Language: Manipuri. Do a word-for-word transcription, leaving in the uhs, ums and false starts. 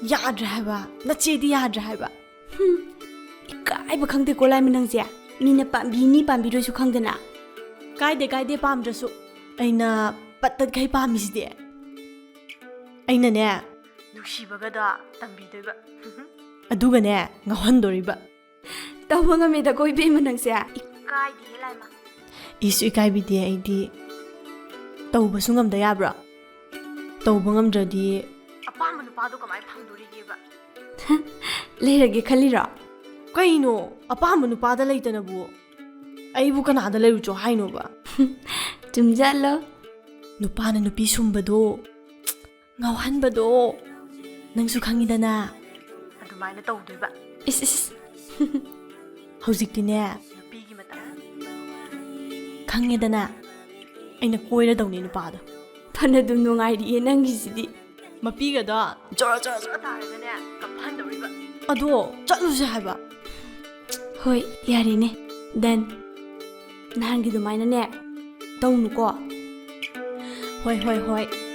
ꯌꯥꯗ꯭ꯔꯦ ꯍꯥꯏꯕ, ꯅꯆꯦꯗꯤ ꯌꯥꯗ꯭ꯔꯦ ꯍꯥꯏꯕ꯫ ꯍꯨꯝ, ꯏꯀꯥꯏꯕ ꯈꯪꯗꯦꯀꯣ ꯂꯥꯏꯃ ꯅꯪꯁꯦ꯫ ꯃꯤꯅ ꯄꯥꯝꯕꯤꯅꯤ ꯄꯥꯝꯕꯤꯔꯣꯏꯁꯨ ꯈꯪꯗꯅ꯫ ꯀꯥꯏꯗꯦ ꯀꯥꯏꯗꯦ, ꯄꯥꯝꯗ꯭ꯔꯁꯨ꯫ ꯑꯩꯅ ꯄꯠ ꯇꯠꯈꯩ ꯄꯥꯝꯃꯤꯁꯤꯗꯤ꯫ ꯑꯩꯅꯅꯦ, ꯅꯨꯡꯁꯤꯕꯒꯗꯣ ꯇꯝꯕꯤꯗꯣꯏꯕ꯫ ꯑꯗꯨꯒꯅꯦ, ꯉꯥꯎꯍꯟꯗꯣꯔꯤꯕ꯫ ꯇꯧꯕ ꯉꯝꯃꯦꯗꯀꯣ ꯏꯕꯦꯝꯃ ꯅꯪꯁꯦ꯫ ꯏꯀꯥꯏꯗꯤꯌꯦ ꯂꯥꯏꯃ꯫ ꯏꯁꯨ ꯏꯀꯥꯏꯕꯤꯗꯦ ꯑꯩꯗꯤ꯫ ꯇꯧꯕꯁꯨ ꯉꯝꯗ ꯌꯥꯕ꯭ꯔꯣ? ꯇꯧꯕ ꯉꯝꯗ꯭ꯔꯗꯤ ꯑꯄꯥꯝꯕ ꯅꯨꯄꯥꯗꯣ ꯀꯃꯥꯏꯅ ꯐꯪꯗꯣꯔꯤꯒꯦꯕ? ꯂꯩꯔꯒꯦ ꯈꯜꯂꯤꯔꯣ? ꯀꯩꯅꯣ, ꯑꯄꯥꯝꯕ ꯅꯨꯄꯥꯗ ꯂꯩꯇꯅꯕꯨ ꯑꯩꯕꯨ ꯀꯅꯥꯗ ꯂꯩꯔꯨꯆꯣ ꯍꯥꯏꯅꯣꯕ? ꯆꯨꯝꯖꯥꯠꯂꯣ? ꯅꯨꯄꯥꯅ ꯅꯨꯄꯤ ꯁꯨꯝꯕꯗꯣ, ꯉꯥꯎꯍꯟꯕꯗꯣ ꯅꯪꯁꯨ ꯈꯪꯉꯤꯗꯅ꯫ ꯑꯗꯨꯃꯥꯏꯅ ꯇꯧꯗꯣꯏꯕ꯫ ꯏꯁ, ꯏꯁ꯫ ꯍꯧꯖꯤꯛꯇꯤꯅꯦ, ꯅꯨꯄꯤꯒꯤ ꯃꯇꯝ꯫ ꯈꯪꯉꯦꯗꯅ, ꯑꯩꯅ ꯀꯣꯏꯔꯗꯧꯅꯦ ꯅꯨꯄꯥꯗꯣ꯫ ꯐꯅꯗꯨꯝ ꯅꯨꯡꯉꯥꯏꯔꯤꯌꯦ ꯅꯪꯒꯤꯁꯤꯗꯤ꯫ ꯃꯄꯤꯒꯗꯣ ꯖꯣꯔꯣ ꯖꯣꯔꯣ ꯖꯣꯔꯣ ꯇꯥꯔꯒꯅꯦ, ꯀꯞꯍꯟꯗꯧꯔꯤꯕ꯫ ꯑꯗꯣ ꯆꯠꯂꯨꯁꯦ ꯍꯥꯏꯕ꯫ ꯍꯣꯏ, ꯌꯥꯔꯦꯅꯦ, done꯫ ꯅꯍꯥꯟꯒꯤ ꯑꯗꯨꯃꯥꯏꯅꯅꯦ ꯇꯧꯅꯨꯀꯣ꯫ ꯍꯣꯏ, ꯍꯣꯏ, ꯍꯣꯏ꯫